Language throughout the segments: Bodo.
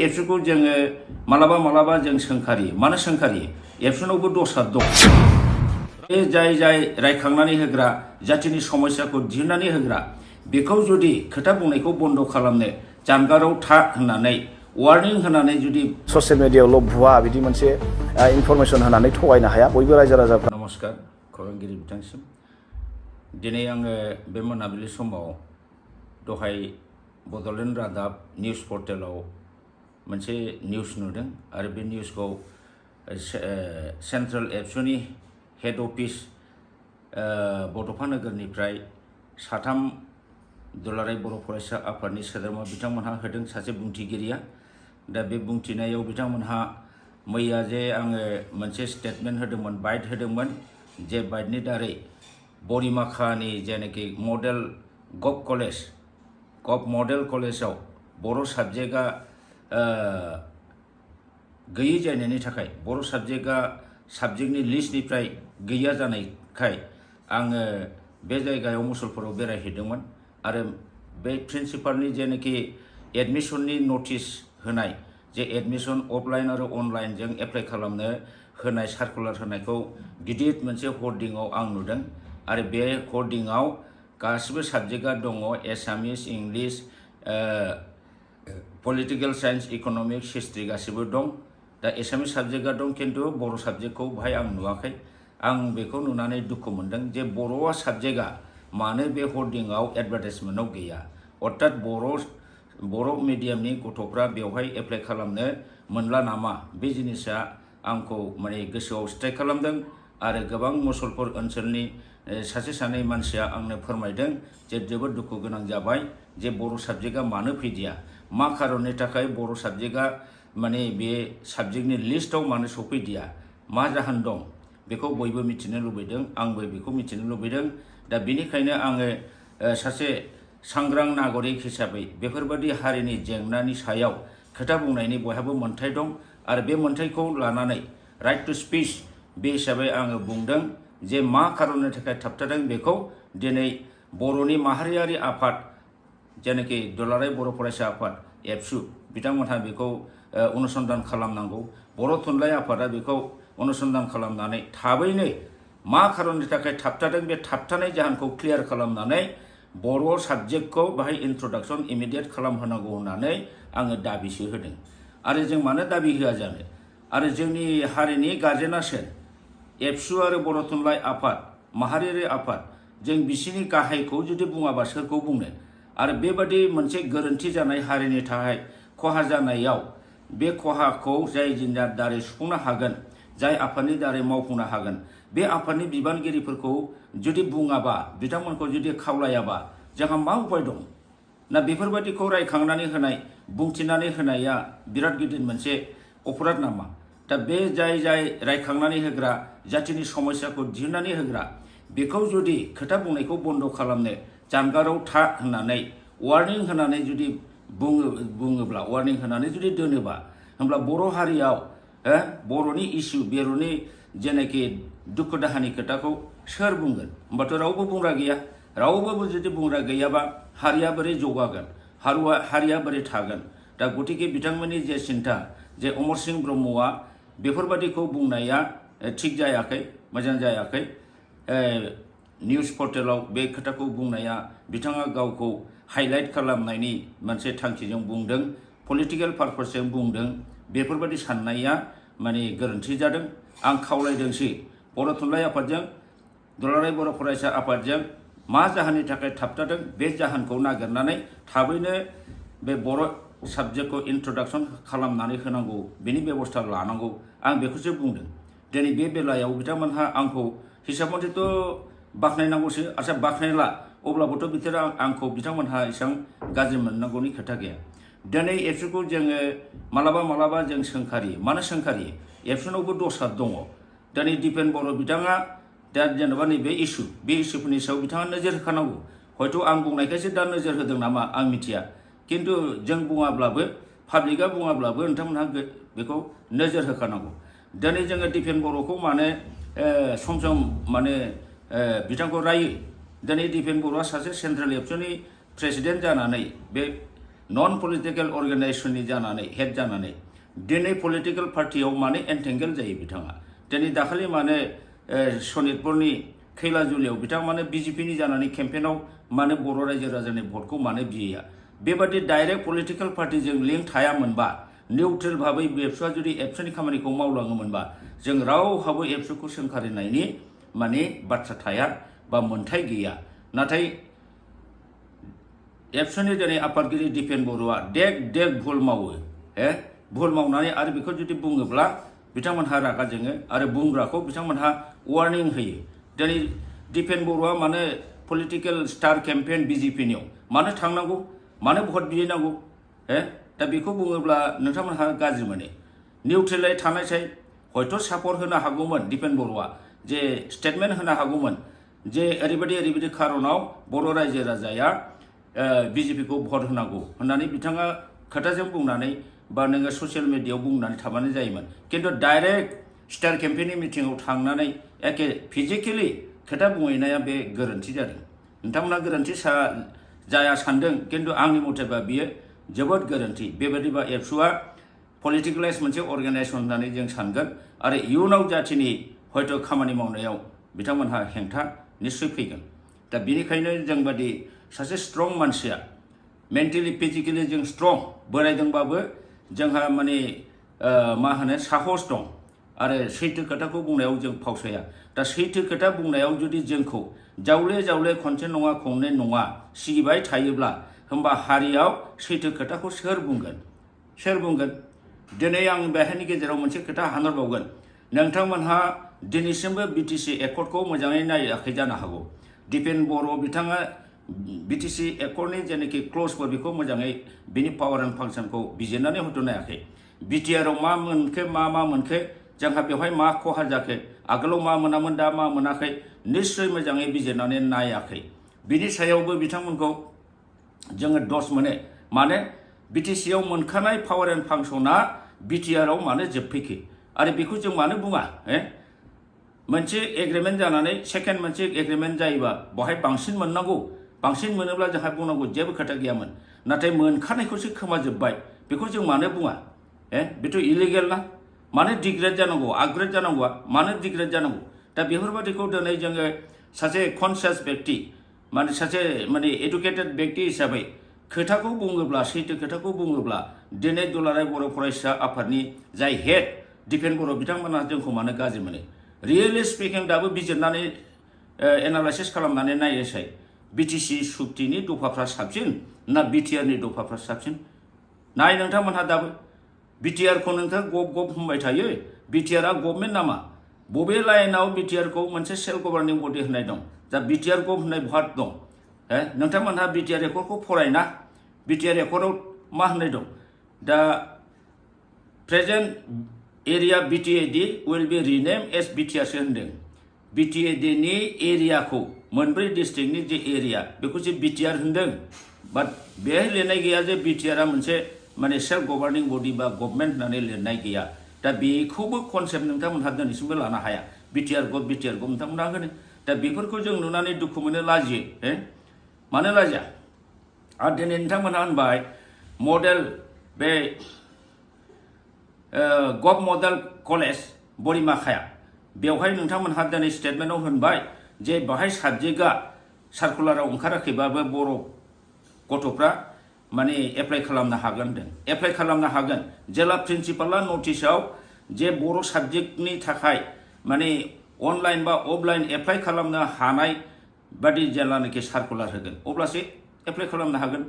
एबसुखौ जोङो मालाबा जों सोंखारियो मानो सोंखारियो एबसुनावबो दस्रा दं बे जाय रायखांनानै होग्रा जातिनि समस्याखौ दिहुननानै होग्रा बेखौ जुदि खोथा बुंनायखौ बन्द खालामनो जानगाराव था होननानै वार्निं होनानै जुदि ससियेल मिडियायावल' भुवा बिदि मोनसे इनफरमेसन होनानै थगायनो हाया बयबो रायजो राजाफ्रा। नमस्कार खौरांगिरि बिथांसिम दिनै आङो बे मोनाबिलि समाव दहाय बड'लेण्ड रादाब निउस पर्टेलाव मोनसे निउस नुदों आरो बे निउसखौ सेन्ट्रेल एबसुनि हेड अफिस बड'फा नोगोरनिफ्राय साथाम दुलाराय बर' फरायसा आफादनि सोद्रोमा बिथांमोनहा होदों सासे बुंथिगिरिया। दा बे बुंथिनायाव बिथांमोनहा मैया जे आङो मोनसे स्टेटमेन्ट होदोंमोन बाइट होदोंमोन जे बाइटनि दारै बरिमाखानि जेनाखि मडेल गभ मडेल कलेजाव बर' साबजेक्टआ गैयै जानायनि थाखाय बर' साबजेक्टनि लिस्टनिफ्राय गैया जानायखाय आङो बे जायगायाव मुसलपुराव बेरायहैदोंमोन आरो बे प्रिन्सिपालनि जेनाखि एडमिशननि नटिस होनाय जे एडमिशन अफलाइन आरो अनलाइनजों एप्लाइ खालामनो होनाय सार्कुलार होनायखौ गिदिर मोनसे हर्डिंआव आं नुदों आरो बे हर्डिंआव गासिबो साबजेक्टआ दङ Assamese English political science economics history गासिबो दं। दा एसामिस साबजेक्टआ दं खिन्थु बर' साबजेक्टखौ बाहाय आं नुवाखै। आं बेखौ नुनानै दुखु मोनदों जे बर'आ साबजेक्टआ मानो बे हर्डिंआव एडभार्टाइजमेन्टआव गैया अर्थात बर' मिडियामनि गथ'फ्रा बेवहाय एप्लाइ खालामनो मोनला नामा बे जिनिसा आंखौ माने गोसोआव स्ट्राइक खालामदों आरो गोबां मुसलपुर ओनसोलनि सासे सानै मानसिया आंनो फोरमायदों जे जोबोद दुखु गोनां जाबाय जे बर' साबजेक्टआ मानो फैदिया मा खारननि थाखाय बर' साबजेक्टआ माने बे साबजेक्टनि लिस्टआव मानो सफैदिया मा जाहोन दं बेखौ बयबो मिथिनो लुबैदों आंबो बेखौ मिथिनो लुबैदों। दा बेनिखायनो आङो सासे सांग्रां नागरिक हिसाबै बेफोरबादि हारिनि जेंनानि सायाव खोथा बुंनायनि बयहाबो मोन्थाय दं आरो बे मोन्थायखौ लानानै राइट टु स्पिच बे हिसाबै आङो बुंदों जे मा खारननि थाखाय थाबथादों बेखौ दिनै बर'नि माहारियारि आफाद जेनाखि दुलाराय बर' फरायसा आफाद एबसु बिथांमोनहा बेखौ अनुसन्धान खालामनांगौ। बर' थुनलाइ आफादा बेखौ अनुसन्धान खालामनानै थाबैनो मा खारननि थाखाय थाबथादों बे थाबथानाय जाहोनखौ क्लियार खालामनानै बर' साबजेक्टखौ बाहाय इन्ट्रडाक्सन इमिडियेट खालामहोनांगौ होननानै आङो दाबिसो होदों। आरो जों मानो दाबि होआ जानो आरो जोंनि हारिनि गार्जेना सोर एबसु आरो बर' थुनलाइ आफाद माहारियारि आफाद जों बिसिनि गाहायखौ जुदि बुङाबा सोरखौ बुंनो आरो बेबादि मोनसे गोरोन्थि जानाय हारिनि थाखाय खहा जानायाव बे खहाखौ जाय जिनिया दारै सुफुंनो हागोन जाय आफादनि दारै मावफुंनो हागोन बे आफादनि बिबानगिरिफोरखौ जुदि बुङाबा बिथांमोनखौ जुदि खावलायाबा जोंहा मा उपाय दं ना बेफोरबादिखौ रायखांनानै होनाय बुंथिनानै होनाया बिराद गिदिर मोनसे अपराध नामा। दा बे जाय रायखांनानै होग्रा जातिनि समस्याखौ दिहुननानै होग्रा बेखौ जुदि खोथा बुंनायखौ बन्द खालामनो जानगाराव था होननानै वार्निं होनानै जुदि बुङोब्ला वार्निं होनानै जुदि दोनोबा होमब्ला बर' हारियाव बर'नि इस्यु बर'नि जेनाखि दुखु दाहानि खोथाखौ सोर बुंगोन होमबाथ' रावबो बुंग्रा गैया। रावबो जुदि बुंग्रा गैयाबा हारिया बोरै जौगागोन हारिया बोरै थागोन। दा गतिके बिथांमोननि जे सिन्था जे अमर सिंह ब्रह्मआ बेफोरबादिखौ बुंनाया थिग जायाखै मोजां जायाखै। निउस पर्टेलाव बे खोथाखौ बुंनाया बिथाङा गावखौ हाइलाइट खालामनायनि मोनसे थांखिजों बुंदों पलिटिकेल पारपसजों बुंदों बेफोरबादि साननाया माने गोरोन्थि जादों। आं खावलायदोंसै बर' थुनलाइ आफादजों दुलाराय बर' फरायसा आफादजों मा जाहोननि थाखाय थाबथादों बे जाहोनखौ नागिरनानै थाबैनो बे बर' साबजेक्टखौ इन्ट्रडाक्सन खालामनानै होनांगौ बेनि बेबस्था लानांगौ आं बेखौसो बुंदों। दिनै बे बेलायाव बिथांमोनहा आंखौ हिसाब मथेथ' बाख्नायनांगौसो आच्ছা बाख्नायला अब्लाबोथ' बिथोरा आंखौ बिथांमोनहा एसेबां गाज्रि मोननांगौनि खोथा गैया। दिनै एबसुखौ जोङो मालाबा जों सोंखारियो मानो सोंखारियो एबसुनावबो दस्रा दङ। दिनै दिपेन बर' बिथाङा दा जेनेबा नैबे बे इस्युफोरनि सायाव बिथाङा नोजोर होखानांगौ हयथ' आं बुंनायखायसो दा नोजोर होदों नामा आं मिथिया खिन्थु जों बुङाब्लाबो पाब्लिकआ बुङाब्लाबो नोंथांमोनहा बेखौ नोजोर होखानांगौ। दिनै जोङो दिपेन बर'खौ माने सम माने बिथांखौ रायो। दिनै दिपेन बर'आ सासे सेन्ट्रेल एबसुनि प्रेसिडेन्ट जानानै बे नन पलिटिकल अर्गानाइजेशननि जानानै हेड जानानै दिनै पलिटिकल पार्टियाव माने एन्टेंगेल जायो बिथाङा दिनै दाखालि माने सनितपुरनि खैलाजुलियाव बिथाङा माने बिजेपिनि जानानै केम्पेनाव माने बर' रायजो राजानि भटखौ माने बिया बेबादि डाइरेक्ट पलिटिकल पार्टिजों लिंक थायामोनबा निउट्रेल भाबै एबसुआ जुदि एबसुनि खामानिखौ मावलाङोमोनबा जों रावहाबो एबसुखौ सोंखारिनायनि माने बाथ्रा थाया बा मोन्थाय गैया नाथाय एबसुनि दिनै आफादगिरि दिपेन बरुवा देख देख भुल मावो भुल मावनानै आरो बेखौ जुदि बुङोब्ला बिथांमोनहा रागा जोङो आरो बुंग्राखौ बिथांमोनहा वार्निं होयो दिनै दिपेन बरुवा मानो पलिटिकल स्टार केम्पेन बिजेपिनियाव मानो थांनांगौ मानो भट बिहैनांगौ दा बेखौ बुङोब्ला नोंथांमोनहा गाज्रि मोनो निउट्रेलै थानायसाय हयथ' सापर्ट होनो हागौमोन दिपेन बरुवा जे स्टेटमेन्ट होनो हागौमोन जे ओरैबायदि खारनाव बर' रायजो राजाया बिजेपिखौ भट होनांगौ होननानै बिथाङा खोथाजों बुंनानै बा नोङो ससियेल मिडियायाव बुंनानै थाबानो जायोमोन खिन्थु डाइरेक्ट स्टार केम्पेननि मिटिङाव थांनानै एके फिजिकेलि खोथा बुंहैनाया बे गोरोन्थि जादों नोंथांमोना गोरोन्थि जाया सानदों खिन्थु आंनि मथेबा बियो जोबोद गोरोन्थि बेबायदिबा एबसुआ पलिटिकेलाइज मोनसे अर्गानाइजेसन होननानै जों सानगोन आरो इयुनाव जाथिनि हयथ' खामानि मावनायाव बिथांमोनहा हेंथा निश्चय फैगोन दा बेनिखायनो जों बादि सासे स्ट्रं मानसिया मेन्टेलि फिजिकेलि जों स्ट्रं बोरायदोंबाबो जोंहा माने मा होनो साहस दं आरो सैथो खोथाखौ बुंनायाव जों फावसाया दा सैथो खोथा बुंनायाव जुदि जोंखौ जावले खनसे नङा खननै नङा सिगिबाय थायोब्ला होमबा हारियाव सैथो खोथाखौ सोर बुंगोन दिनै आं बेहायनि गेजेराव मोनसे खोथा हानहरबावगोन नोंथांमोनहा दिनैसिमबो बिटिसि एकर्डखौ मोजाङै नायाखै जानो हागौ दिपेन बर' बिथाङा बिटिसि एकर्डनि जेनाखि क्लजफोर बेखौ मोजाङै बिनि पावार एन्ड फांसनखौ बिजिरनानै हयथ' नायाखै बिटिआरआव मा मोनखो जोंहा बेवहाय मा खहा जाखो आगोलाव मा मोनामोन दा मा मोनाखै निश्चय मोजाङै बिजिरनानै नायाखै बिनि सायावबो बिथांमोनखौ जोङो दस मोनो माने बिटिसिआव मोनखानाय पावार एन्ड फांसना बिटिआरआव मानो जोबफैखो आरो बेखौ जों मानो बुङा मोनसे एग्रिमेन्ट जानानै सेकेन्ड मोनसे एग्रिमेन्ट जायोबा बहाय बांसिन मोननांगौ बांसिन मोनोब्ला जोंहा बुंनांगौ जेबो खोथा गैयामोन नाथाय मोनखानायखौसो खोमाजोब्बाय बेखौ जों मानो बुङा बेथ' इलिगेल ना मानो डिग्रेड जानांगौ आपग्रेड जानांगौआ मानो डिग्रेड जानांगौ दा बेफोरबादिखौ दिनै जोङो सासे कनसियास व्यक्ति माने सासे माने एडुकेटेड व्यक्ति हिसाबै खोथाखौ बुङोब्ला सैथो खोथाखौ बुङोब्ला दिनै दुलाराय बर' फरायसा आफादनि जाय हेड दिपेन बर' बिथांमोना जोंखौ मानो गाज्रि मोनो रियेलि स्पिकिं दाबो बिजिरनानै एनालाइसिस खालामनानै नायोसाय बिटिसि सुक्तिनि दफाफ्रा साबसिन ना बिटिआरनि दफाफ्रा साबसिन नाय नोंथांमोनहा दाबो बिटिआरखौ नोंथां गब होनबाय थायो बिटिआरआ गभर्नमेन्ट नामा बबे लाइनाव बिटिआरखौ मोनसे सेल्फ गभर्निं बडि होननाय दं दा बिटिआर गभ होननाय भार्ट दं नोंथांमोनहा बिटिआर एकर्डखौ फरायना बिटिआर एकर्डआव मा होननाय दं दा present area BTAD will be rename as बिटिआरसो होनदों बिटिएडिनि एरियाखौ मोनब्रै डिस्ट्रिक्टनि जे एरिया बेखौसो बिटिआर होनदों बाट बेहाय लिरनाय गैया जे बिटिआरआ मोनसे माने सेल्फ गभर्निं बडि बा गभर्नमेन्ट होननानै लिरनाय गैया दा बेखौबो कनसेप्ट नोंथांमोनहा दिनैसिमबो लानो हाया बिटिआर गभ नोंथांमोनहा होनो दा बेफोरखौ जों नुनानै दुखु मोनो लाजियो मानो लाजिया आरो दिनै नोंथांमोनहा होनबाय मडेल बे गभ मडेल कलेज बरिमाखाया बेवहाय नोंथांमोनहा दिनै स्टेटमेन्टआव होनबाय जे बेवहाय साबजेक्टआ सार्कुलाराव ओंखाराखैबाबो बर' गथ'फ्रा माने एप्लाइ खालामनो हागोन होनदों एप्लाइ खालामनो हागोन जेला प्रिन्सिपाला नटिसआव जे बर' साबजेक्टनि थाखाय माने अनलाइन बा अफलाइन एप्लाइ खालामनो हानाय बादि जेलानाखि सार्कुलार होगोन अब्लासो एप्लाइ खालामनो हागोन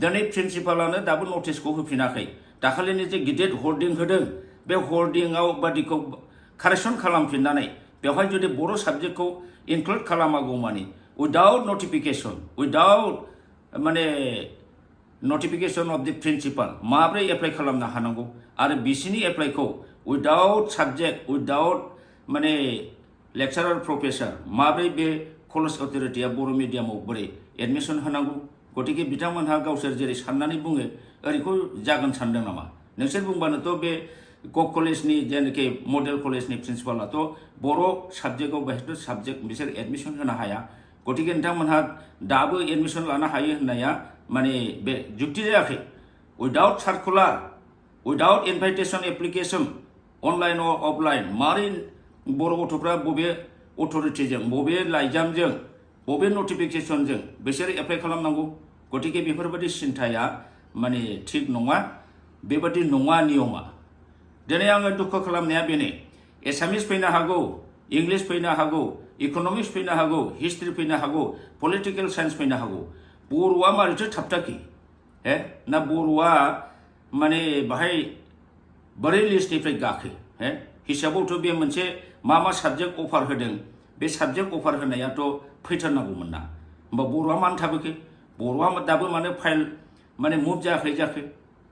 दिनै प्रिन्सिपालानो दाबो नटिसखौ होफिनाखै दाखालिनि जे गिदिर हर्डिं होदों बे हर्डिंआव बादिखौ कारेक्सन खालामफिननानै बेवहाय जुदि बर' साबजेक्टखौ इनक्लुड खालामागौ मानि उइदाउट नटिफिकेसन उइदाउट माने नटिफिकेसन अफ दि प्रिन्सिपाल माब्रै एप्लाइ खालामनो हानांगौ आरो बिसिनि एप्लाइखौ उइदाउट साबजेक्ट उइदाउट माने लेक्सारार प्रफेसार माब्रै बे कलेज अथरिटिया बर' मिडियामाव बोरै एडमिसन होनांगौ गतिके बिथांमोनहा गावसोर जेरै साननानै बुङो ओरैखौ जागोन सानदों नामा नोंसोर बुंबानोथ' बे गभ कलेजनि जेनाखि मडेल कलेजनि प्रिन्सिपालाथ' बर' साबजेक्टआव बेहायथ' साबजेक्ट बिसोर एडमिसन होनो हाया गतिके नोंथांमोनहा दाबो एडमिसन लानो हायो होननाया माने बे जुक्ति जायाखै without circular, without invitation application, online or offline, मारै बर' गथ'फ्रा बबे अथ'रिटिजों बबे लाइजामजों बबे नटिफिकेसनजों बिसोर एप्लाइ खालामनांगौ गतिके बेफोरबायदि सिन्थाया माने थिग नङा बेबादि नङा नियमा दिनै आङो दुखु खालामनाया बेनो एसामिस फैनो हागौ इंलिश फैनो हागौ इक'नमिक्स फैनो हागौ हिस्ट्रि फैनो हागौ पलिटिकेल साइन्स फैनो हागौ बर'आ मारैथो थाबथाखि ना बर'आ माने बाहाय बोरै लिस्टनिफ्राय गाखो हिसाबावथ' बे मोनसे मा साबजेक्ट अफार होदों बे साबजेक्ट अफार होनायाथ' फैथारनांगौमोन ना होमबा बर'आ मानो थाबोखै बर'आ दाबो मानो फाइल माने मुभ जायाखै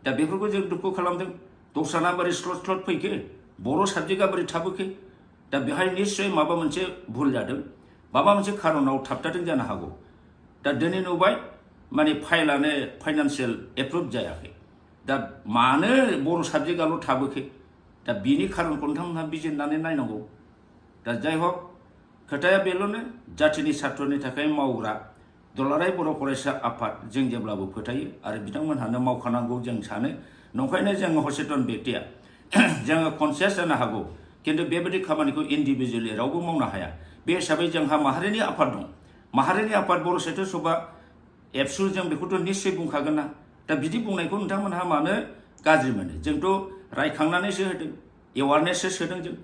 दा बेफोरखौ जों दुखु खालामदों दस्राना बोरै स्लट फैखो बर' साबजेक्टआ बोरै थाबोखै दा बेहाय निश्चय माबा मोनसे भुल जादों माबा मोनसे खारनाव थाबथादों जानो हागौ दा दिनै नुबाय माने फाइलानो फाइनान्सियेल एप्रुभ जायाखै दा मानो बर' साबजेक्टआल' थाबोखै दा बिनि खारनखौ नोंथांमोनहा बिजिरनानै नायनांगौ दा जाय हक खोथाया बेल'नो जाथिनि सात्रनि थाखाय मावग्रा दुलाराय बर' फरायसा आफाद जों जेब्लाबो फोथायो आरो बिथांमोनहानो मावखानांगौ जों सानो नंखायनो जोङो हसेतन बेक्तिया जोङो कनसियास जानो हागौ किन्तु बेबायदि खामानिखौ इन्डिभिजुवेलि रावबो मावनो हाया बे हिसाबै जोंहा माहारिनि आफाद दं माहारिनि आफाद बर' साहित्य सभा एबसु जों बेखौथ' निश्चय बुंखागोन ना दा बिदि बुंनायखौ नोंथांमोनहा मानो गाज्रि मोनो जोंथ' रायखांनानैसो होदों एवारनेससो सोदों जों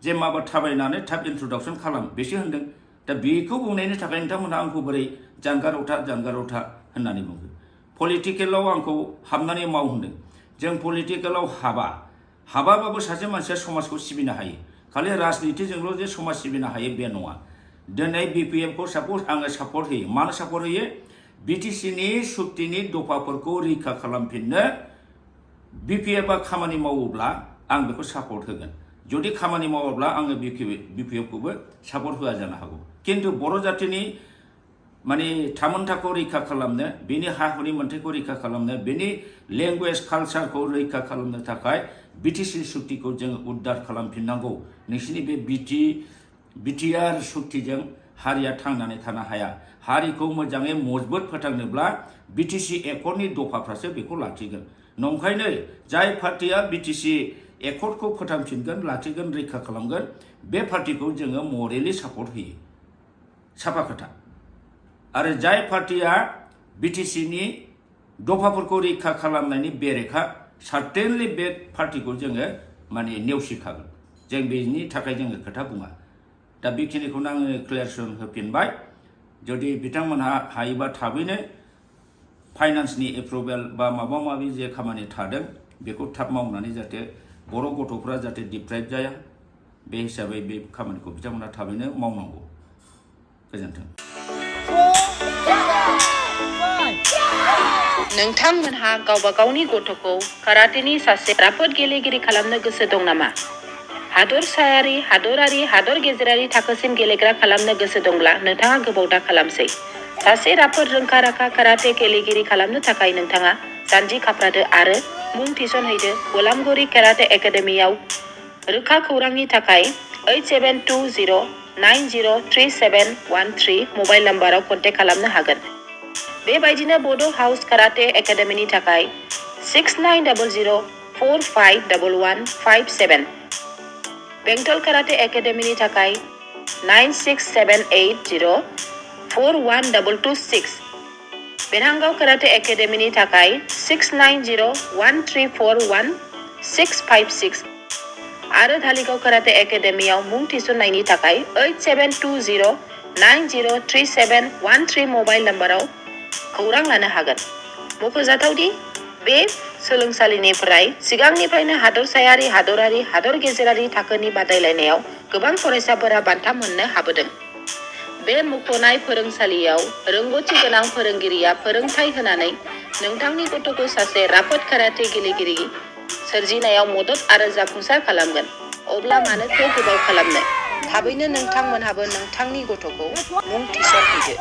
जे माबा थाबायनानै थाब इन्ट्रडाक्सन खालाम बेसो होनदों दा बेखौ बुंनायनि थाखाय नोंथांमोनहा आंखौ बोरै जानगारावथा होननानै बुङो पलिटिकेलाव आंखौ हाबनानै माव होनदों जों पलिटिकेलाव हाबाबाबो सासे मानसिया समाजखौ सिबिनो हायो खालि राजनितिजोंल' जे समाज सिबिनो हायो बे नङा दिनै बिपिएफखौ साप'ज आङो सापर्ट होयो मानो सापर्ट होयो बिटिसिनि सुक्तिनि दफाफोरखौ रैखा खालामफिननो बिपिएफआ खामानि मावोब्ला आं बेखौ सापर्ट होगोन जुदि खामानि मावाब्ला आङो बिपिएफखौबो सापर्ट होआ जानो हागौ किन्तु बर' जातिनि माने थामोनथाखौ रैखा खालामनो बेनि हा हुनि मोन्थायखौ रैखा खालामनो बेनि लेंगुवेज कालचारखौ रैखा खालामनो थाखाय बिटिसि सुक्तिखौ जोङो उद्धार खालामफिननांगौ नोंसिनि बे बिटिआर सुक्तिजों हारिया थांनानै थानो हाया हारिखौ मोजाङै मजबुत फोथांनोब्ला बिटिसि एकर्डनि दफाफ्रासो बेखौ लाखिगोन नंखायनो जाय पार्टिया बिटिसि एकर्डखौ फोथांफिनगोन लाखिगोन रैखा खालामगोन बे पार्टिखौ जोङो मरेलि सापर्ट होयो साफा खोथा आरो जाय पार्टिया बिटिसिनि दफाफोरखौ रैखा खालामनायनि बेरेखा सार्टेनलि बे पार्टिखौ जोङो माने नेवसिखागोन जों बेनि थाखाय जोङो खोथा बुङा दा बेखिनिखौनो आङो क्लियारसन होफिनबाय जुदि बिथांमोनहा हायोबा थाबैनो फाइनान्सनि एप्रुभेल बा माबा माबि जे खामानि थादों बेखौ थाब मावनानै जाहाथे बर' गथ'फ्रा जाहाथे डिप्राइभ जाया बे हिसाबै बे खामानिखौ बिथांमोनहा थाबैनो मावनांगौ गोजोन्थों नोंथांमोनहा गावबा गावनि गथ'खौ काराटेनि सासे राफोद गेलेगिरि खालामनो गोसो दं नामा हादरसायारि हादरारि हादर गेजेरारि थाखोसिम गेलेग्रा खालामनो गोसो दंब्ला नोंथाङा गोबाव दा खालामसै सासे राफोद रोंखा राखा काराटे गेलेगिरि खालामनो थाखाय नोंथाङा जानजि खाफ्रादो आरो मुं थिसनहैदो गलामगुरि काराटे एकाडेमियाव रोखा खौरांनि थाखाय 8720903713 मबाइल नाम्बाराव कन्टेक्ट खालामनो हागोन बेबायदिनो बड' हाउस काराटे एकाडेमिनि थाखाय 6900451157 बेंटल काराटे एकाडेमिनि थाखाय 9678041226 बेरहांगाव काराटे एकाडेमिनि थाखाय 6901341656 आरो धालिगाव काराटे एकाडेमियाव मुं थिसननायनि थाखाय 8720903713 मबाइल नाम्बाराव खौरां लानो हागोन मख'जाथावदि बे सोलोंसालिनिफ्राय सिगांनिफ्रायनो हादरसायारि हादरारि हादर गेजेरारि थाखोनि बादायलायनायाव गोबां फरायसाफोरा बान्था मोननो हाबोदों बे मुंख'नाय फोरोंसालियाव रोंग'थि गोनां फोरोंगिरिया फोरोंथाय होनानै नोंथांनि गथ'खौ सासे राफोद काराटे गेलेगिरि सोरजिनायाव मदद आरो जाफुंसार खालामगोन अब्ला मानोथो गोबाव खालामनो थाबैनो नोंथांमोनहाबो नोंथांनि गथ'खौ मुं थिसनहैदो